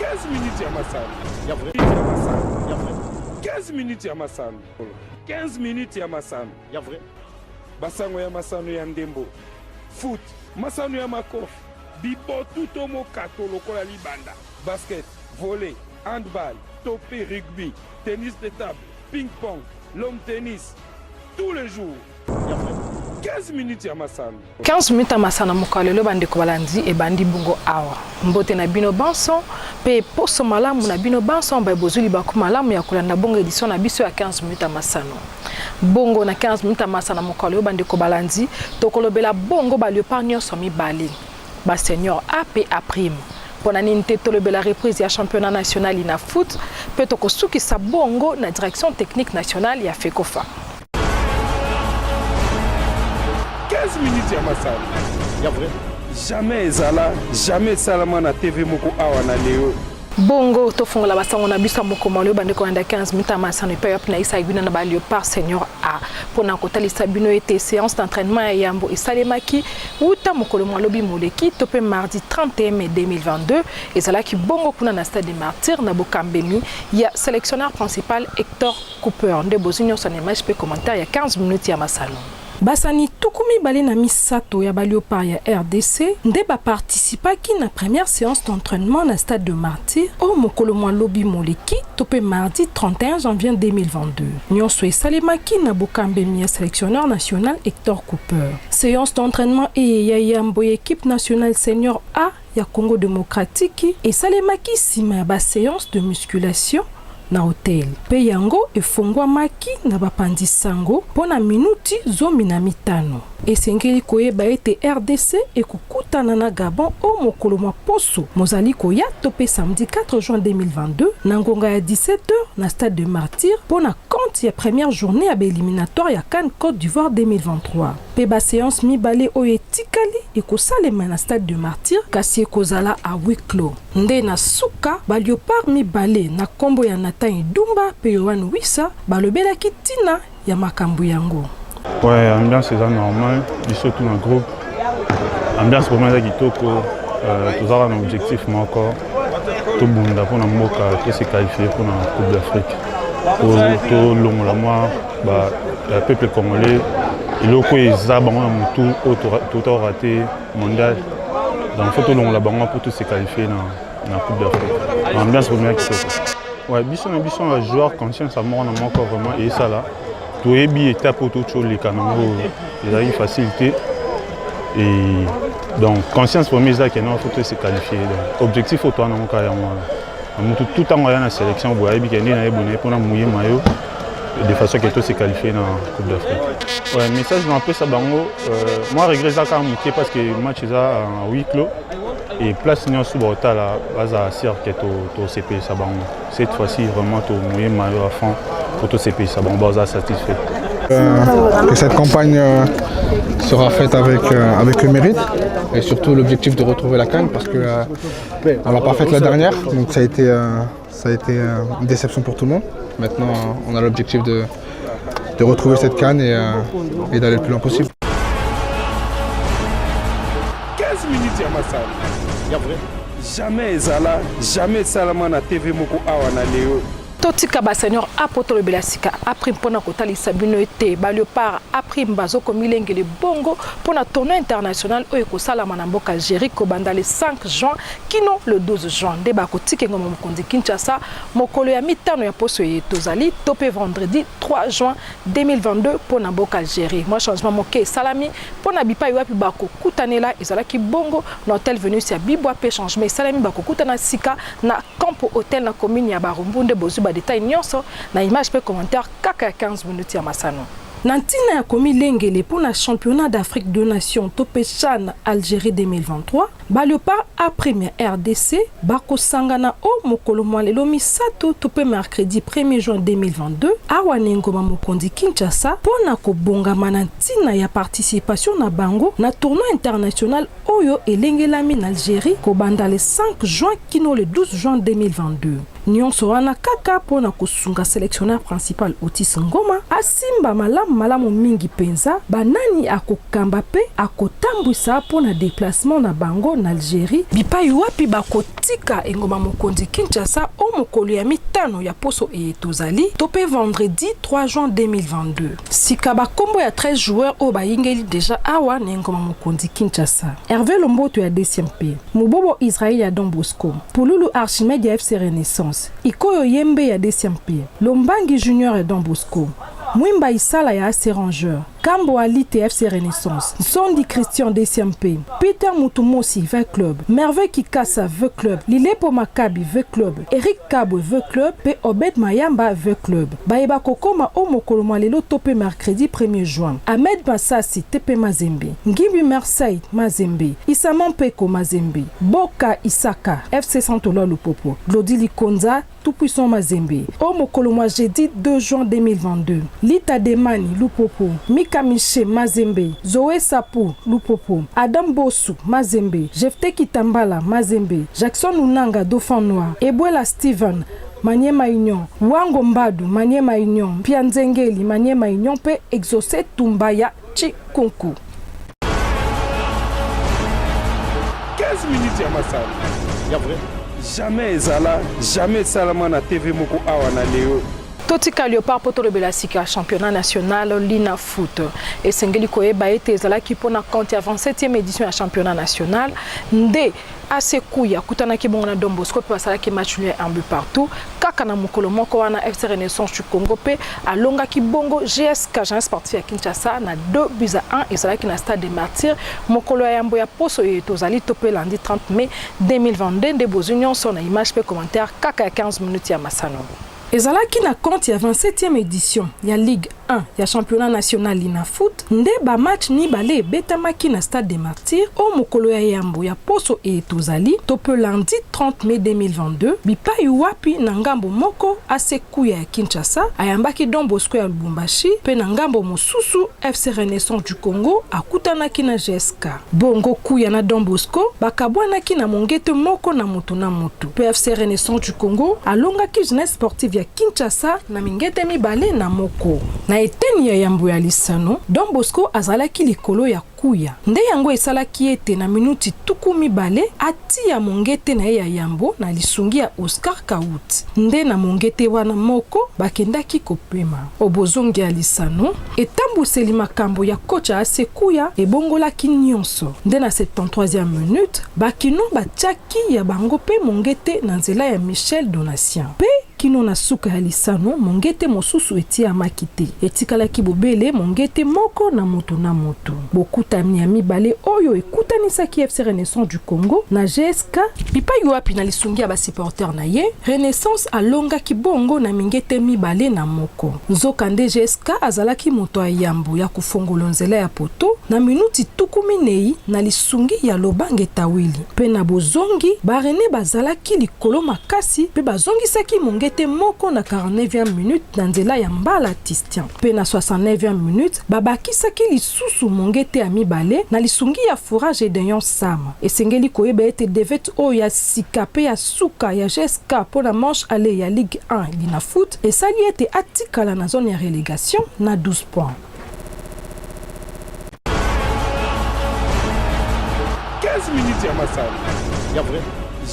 15 minutes ya masano ya vrai ya masano ya vrai 15 minutes ya masano 15 minutes ya masano ya vrai basango ya masano ya ndembo foot masano ya makofi bibotu to mokato lokola libanda basket volley handball to mpe rugby tennis de table ping pong l'homme tennis tous les jours 15 minutes ya masano. 15 minutes ya masano mokolo lelo bandeko balandi ebandi bongo awa. Mbote na bino banso pe poso malamu na bino banso baye bozwi libaku malamu ya kolanda bongo edition na biso ya 15 minutes ya masano. Bongo na 15 minutes ya masano mokolo lelo bandeko balandi tokolobela bongo ba leopard nyonso mibale. Ba senior A pe A prime. Pona nini te tolobela reprise ya championnat national ina foot pe tokosukisa bongo na direction technique nationale ya Fecofa. 15 minutes ya masano ya vrai jamais ezala jamais esalama na TV moko awa na Leo. Bongo tofungola basango na biso ya mokolo oyo bandeko kolanda 15 minutes ya masano epai wapi nayisaki bino na ba Leopard Senior A mpo na kotalisa bino ete séance d'entraînement ya yambo esalemaki wuta mokolo mwa lobi moleki to mpe mardi 31 mai 2022 ezalaki bongo kuna na stade des Martyrs na bokambemi ya sélectionneur principal Hector Cooper nde bozwi nyonso na image mpe commentaire ya 15 minutes ya masano. Basani 23 ya ba Leopards ya rdc nde ba participaki na première seance d'entrainement na stade de Martyrs o mokolo mwa lobi moleki to mpe mardi 31 janvier 2022. Nyonso esalemaki na bokambemi ya selectionneur national Hector Cooper. Seance d'entrainement eye ya yambo ya equipe nationale senior A ya Congo democratiki esalemaki nsima ya ba seances de musculation na hotel mpe yango efongwamaki na bapanzi sango mpo na minuti 15. Esengeli koyeba ete rdc ekokutana na Gabon o mokolo mwa poso mozali koya to mpe samedi 4 juin 2022 na ngonga ya 17 heures na stade de Martyrs mpo na compte ya première journee ya ba eliminatoires ya can Cote d'Ivoire 2023. Mpe ba seances mibale oyo etikali ekosalema na stade de Martyrs kasi ekozala à huis clos. Nde na suka, ba Leopards mibale na kombo ya Nathan Idumba mpe Yoane Wissa balobelaki ntina ya makambo yango. Ouais, ambiance eza normal, biso tout na groupe. Ambiance vraiment eza kitoko, euh, tozalaka na objectif moko tobunda mpona mboka to se qualifier mpona Coupe d'Afrique. Tolongola mwa ba peuple congolais eloko eza bango na motu oyo tota rate mondial donc faut tolongola bango mpo to se qualifier na, na coupe d'afrique. Ambiance vraiment kitoko. Ouais, biso na biso na joueur conscience ya moko na moko vraiment esala toyebi étape oyo touti oleka nango ezalaki facile te et donc conscience vraiment eza ke non faut to se qualifier. Donc objectif oyo toa nango kaka yango wana. Motu tout ntango aya na sélection boye ayebi ke nde naye boye naye mpona mouye mayo de façon ke to se qualifier na coupe d'afrique. Ouais, message na apesa bango euh, moi regret eza kaka moke parce que match eza en huis clos et place nyonso baotala bazala sûr ke tosepelisa bango cette fois-ci vraiment tomouye mayo à fond po tosepelisa bango bazala satisfait. Que cette campagne sera faite avec le mérite et surtout l'objectif de retrouver la CAN parce que on l'a pas faite la dernière, donc ça a été une déception pour tout le monde. Maintenant, on a l'objectif de retrouver cette CAN et d'aller le plus loin possible. 15 minutes ya masano ya vrai jamais ezala jamais esalama na TV moko awa na Leo. Totika ba senior A po tolobela sika A prime mpona kotalisa bino ete ba Leopard A prime bazokomilengele bongo mpona tournoi international oyo ekosalama na mboka Algérie kobanda le 5 juin kino le 12 juin. Nde bakotika engoma mokonzi Kinshasa mokolo ya mitano ya poso eye tozali to mpe vendredi 3 juin 2022 mpona mboka Algérie. Mwa changement moke esalami mpona bipai wapi bakokutanela. Ezalaki bongo na hotel Venus ya Bibwa mpe changement esalami, bakokutana sika na Campo Hotel na commune ya Barumbu. Nde bozwi ba détail nyonso na image mpe commentaire kaka ya 15 minutes ya masano. Na ntina ya komilengele mpona championnat d'Afrique de nations to mpe CHAN Algérie 2023, ba Leopard A prime ya RDC bakosangana o mokolo mwa lelo misato to mpe mercredi 1er juin 2022 awa na engoma mokonzi Kinshasa mpo na kobongama na ntina ya participation na bango na tournoi international. oyo elengelami na Algerie kobanda le 5 juin kino le 12 juin 2022. Nionso wana kaka mpo na kosunga selectionneur principal Otis Ngoma asimba malamu malamu mingi penza ba nani akokamba mpe akotambwisa mpo na deplacement na bango na Algerie bipayi wapi bakotika engumba mokonzi Kinshasa o mokolo ya mitano ya poso eye tozali to mpe vendredi 3 juin 2022. Sika ba kombo ya 13 joueurs oyo bayingeli dejà awa na engumba mokonzi Kinshasa, Herve Lomboto ya DCMP, Mubobo Israël ya Don Bosco, Pululu Archimède ya FC Renaissance, Ikoyo Yembe ya DCMP, Lombangi Junior ya Don Bosco, Mwimba Isala ya AC Rangeur, Kambo Alite FC Renaissance, Nsondi Christian DCMP, Peter Mutumosi V-Club, Merveille Kikasa V-Club, Lilepo Makabi V-Club, Eric Kabwe V-Club mpe Obed Mayamba V-Club. Baye bakokoma o mokolo mwa lelo to mpe mercredi premier juin, Ahmed Masasi, TP Mazembe, Ngimbi Marseille, Mazembe, Issama Mpeko, Mazembe, Boka Isaka, FC Saint-Eloi Lupopo, Glody Likonza, Tout Puissant Mazembe. O mokolo mwa jeudi 2 juin 2022, Lita Demani, Lupopo, Mika Miche, Mazembe, Zoe Sapu, Lupopo, Adam Bosu, Mazembe, Jephte Kitambala, Mazembe, Jackson Unanga, Dauphin Noir, Ebwela Steven, Maniema Union, Wango Mbadu, Maniema Union, Mpia Nzengeli, Maniema Union mpe Exauce Tumba ya Tshikunku. 15 minutes ya masano ya vrai jamais ezala jamais esalama na TV moko awa na Leo. Totika Leopard mpo tolobela sika championnat national Lina Foot. Esengeli koyeba ete ezalaki mpo na compte ya 27e edition ya championnat national nde AC Kuya akutanaki bongo na Don Bosco mpe basalaki match nul un but partout. Kaka na mokolo moko wana FC Renaissance du Congo mpe alongaki bongo GSK Jeunesse Sportive ya Kinshasa na 2 buts à 1 ezalaki na stade des Martyrs mokolo ya yambo ya poso oyo tozali to mpe lundi 30 mai 2022 nde bozwi nyonso na image mpe commentaire kaka ya 15 minutes ya masano. Ezalaki na compte ya 27e edition ya Ligue 1 ya championnat national Linafoot nde ba match mibale ebetamaki na stade des Martyrs o mokolo ya yambo ya poso eye tozali to pe lundi 30 mai 2022 bipayi wapi na ngambo moko AC Kuya ya Kinshasa ayambaki Don Bosco ya Lubumbashi pe na ngambo mosusu FC Renaissance du Congo akutanaki na GSK. Bongo Kuya na Don Bosco bakabwanaki na mongete moko na moto na moto pe FC Renaissance du Congo alongaki Jeunesse Sportive ya Kinshasa na mingete 2-1. Na eteni ya yambo ya lisano, Don Bosco azalaki likolo ya Kuya. Nde yango esalaki ete na minuti 20, atiya mongete na ye ya yambo na lisungi ya Oscar Kaut. Nde na mongete wana moko bakendaki kopema. O bozongi ya lisano, etambwiseli makambo ya coach ya AC Kuya ebongolaki nionso. Nde na 73e minute, ba Kinois batiaki ya bango mpe mongete na nzela ya Michel Donatien. Mpe kino na suka ya lisano, mongete mosusu etiyamaki te. Etikalaki bobele mongete moko na moto na moto. Bokutani ya mibale oyo ekutanisaki FC Renaissance du Congo na GSK, bipayi wapi na lisungi ya ba supporters na ye, Renaissance alongaki bongo na mingete 2-1. Nzokande GSK azalaki moto ya yambo ya kofongolo nzela ya poteau na minuti 40 na lisungi ya Lobange Tawili. Mpe na bozongi, ba Rennais bazalaki likolo makasi mpe bazongisaki mongete moko na 49e minute na nzela ya Mbala Tistian. Mpe na 69e minute, babakisaki lisusu mongete ya mibale na lisungi ya Fura Gedeon Sam. Esengeli koyeba ete devete oyo ya sika mpe ya suka ya GSK mpo na manche aller ya Ligue 1 Linafoot esali ete atikala na zone ya relegation na 12 points. 15 minutes ya masano ya vrai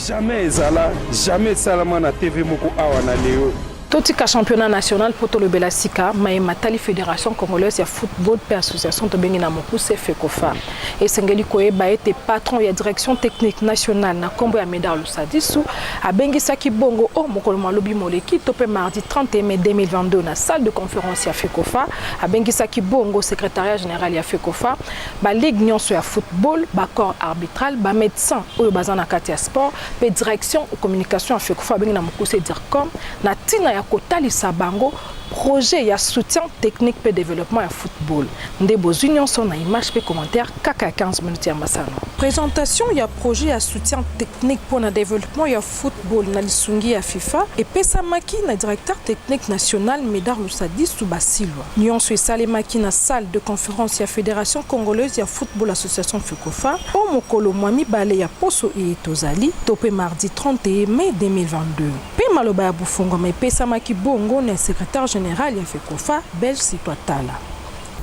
jamais ezala jamais esalama na TV moko awa na Leo. Totika championnat national mpo tolobela sika maye matali Federation congolaise ya football mpe association tobengi na mokuse FECOFA. Esengeli koyeba ete patron ya direction technique nationale na nkombo ya Medard Lusadisu abengisaki bongo o mokolo mwa lobi moleki to mpe mardi 31 mai 2022 na salle de conférence ya FECOFA. Abengisaki bongo secrétariat général ya FECOFA, ba ligue nyonso ya football, ba corps arbitral, ba médecins oyo baza na kati ya sport mpe direction communication ya FECOFA abengi na mokuse DIRCOM na ntina ya ya kotalisa bango projet ya soutien technique mpe développement ya football. Nde bozwi nyonso na image mpe commentaire kaka ya 15 minutes ya masano. Présentation ya projet ya soutien technique mpona développement ya football na lisungi ya FIFA epesamaki na directeur technique national Médard Lusadisu Basilwa. Nyonso esalemaki na salle de conférence ya Fédération congolaise ya football association FECOFA o mokolo mwa mibale ya poso eye tozali, to mpe mardi 31 mai 2022. Mpe maloba ya bofungwama epesamaki bongo na secrétaire général ya FECOFA, Belge Sitwatala.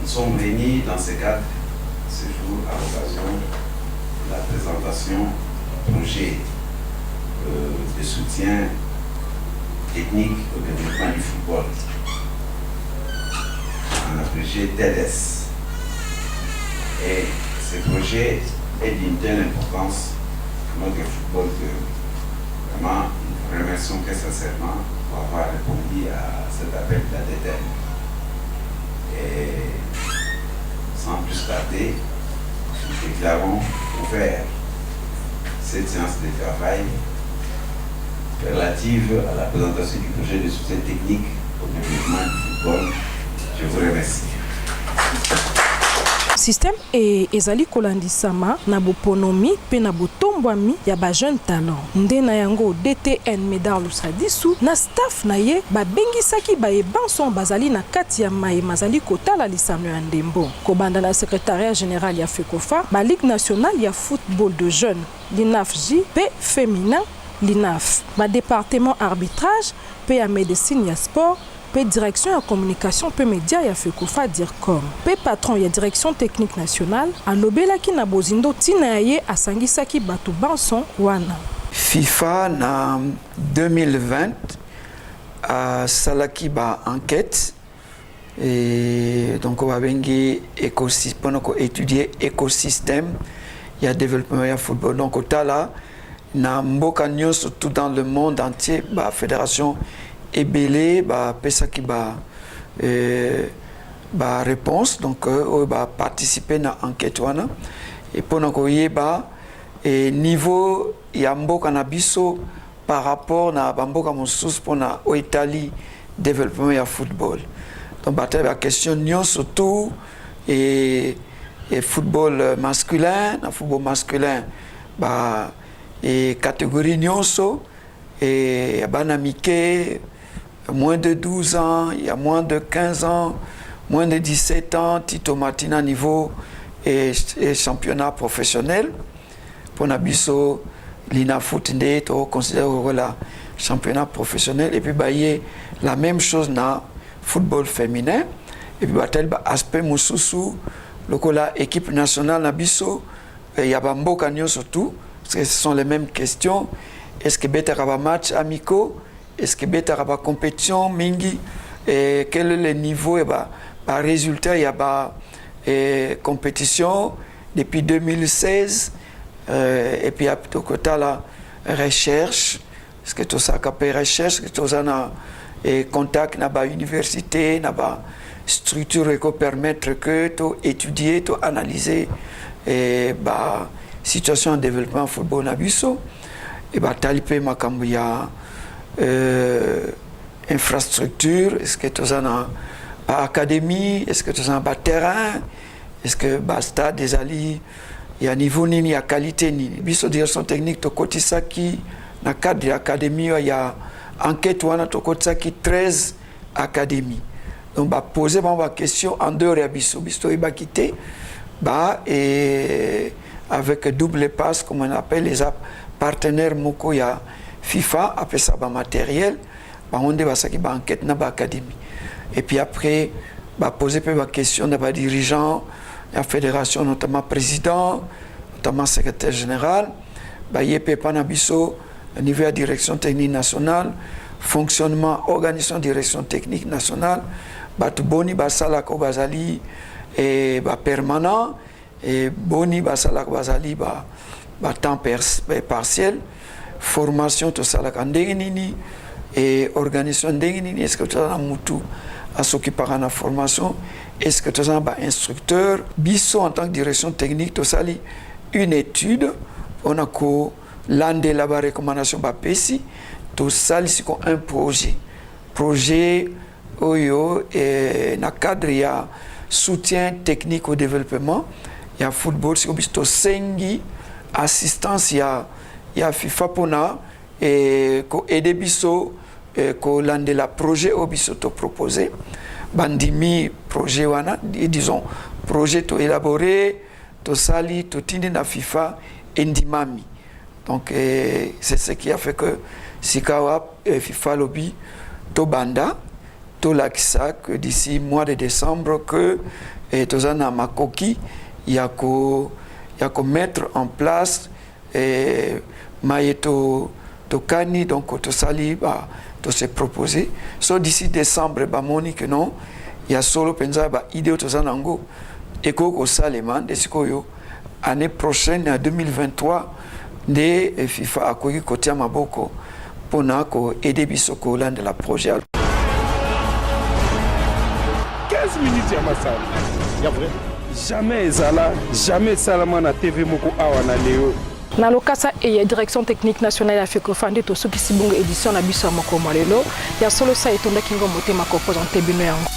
Nous sommes réunis dans ce cadre ce jour à l'occasion de la présentation du projet de soutien technique au développement du football, en abrégé TEDES. Et ce projet est d'une telle importance pour notre football que vraiment nous vous remercions très sincèrement pour avoir répondu à cet appel de la DTN. Et sans plus tarder, nous déclarons ouvert cette séance de travail relative à la présentation du projet de soutien technique au développement du football. Je vous remercie. Système e ezali kolandisama na boponomi mpe na botombwami ya bajeune talent. Nde na yango, DTN Médard Lusadisu na staff na ye babengisaki baye banso bazali na kati ya maye mazali kotala lisano ya ndembo, kobanda na secrétariat général ya FECOFA, baligue nationale ya football de jeunes LINAF J mpe féminin LINAF, badépartement arbitrage mpe ya médecine ya sport mpe direction ya communication mpe média ya FECOFA DIRCOM. Mpe patron ya direction technique nationale alobelaki na bozindo ntina ya ye asangisaki bato banso wana. FIFA na 2020 asalaki ba enquête et donc babengi mpona koétudier écosystème ya développement ya football. Donc otala na mboka nyonso, tout dans le monde entier, bafédération ebele bapesaki ba réponse, donc oyo baparticipe na enquête wana, e mpona koyeba e niveau ya mboka na biso par rapport na bamboka mosusu mpona oyo etali développement ya football. Donc batali baquestion nyonso tout e football masculin, na football masculin ba e catégorie nyonso, e ya bana mike, moins de 12 ans, il y a moins de 15 ans, moins de 17 ans, ti tomati na niveau et championnat professionnel. Mpona biso Linafoot nde toconsidère lokola championnat professionnel. Et puis baye la même chose na football féminin. Et puis batali baaspect mosusu lokola équipe nationale na biso ya bamboka nyonso tout, parce que ce sont les mêmes questions: est-ce que betaka bamatch amicaux, est-ce que betaka bacompétition mingi, et quel est le niveau ya barésultat ya ba compétition depuis 2016? Et puis tokotala recherche, est-ce que tosalaka mpe recherche, que toza na contact na bauniversité, na bastructure ekopermettre que toétudier, toanalyser ba situation ya développement football na biso. E batali mpe makambo ya infrastructure: est ce que toza na baacadémie, est ce que toza na baterrain, est ce que bastade ezali ya niveau nini, ya qualité nini. Biso direction technique tokotisaki na cadre ya académie oyo ya enquête wana, tokotisaki 13 académie. Donc bapose bango baquestion en dehors ya biso, biso toyebaki te ba et avec double passe, comme on appelle les partenaires moko ya FIFA apesa bamatériel, bango nde basalaki baenquête na baacadémie. Et puis après bapose mpe baquestion na badirigeant ya fédération, notamment président, notamment secrétaire général. Baye mpe epa na biso au niveau ya direction technique nationale, fonctionnement, organisation direction technique nationale, bato boni basalaka oyo bazali e bapermanent, e boni basalaka bazali batemps partiel, formation tosalaka ndenge nini, e organisation ndenge nini, est ce que toza na mutu asokipaka na formation, est ce que toza na bainstructeur. Biso en tant que direction technique tosali une étude mpona kolandela barecommandation bapesi. Tosali siko un projet. Projet oyo eh, na cadre ya soutien technique au développement ya football. Sikoyo biso tosengi assistance ya FIFA mpona eh, koaider biso eh, kolandela projet oyo biso topropose. Bandimi projet wana, disons projet toélaboré, tosali, totindi na FIFA, endimami. Donc eh, c'est ce qui a fait que sikawa eh, FIFA alobi tobanda, tolakisa que d'ici mois de décembre que eh, toza na makoki ya ko mettre en place eh, maye to tokani. Donc tosali ba tose proposé so d'ici décembre, bamoni que non, ya solo mpenza baidée oyo toza nango ekoki kosalema. Nde sikoyo année prochaine ya 2023 nde FIFA akoki kotia maboko mpona koaider biso kolandela projet. 15 minutes ya masano ya vrai, jamais ezala, jamais esalama na TV moko awa na leo. Na lokasa ya Direction technique nationale ya FECOFA nde tosukisi bongo édition na biso ya mokolo mwa lelo. Ya solo sa etondaki ngo motema koprésenter bino yango.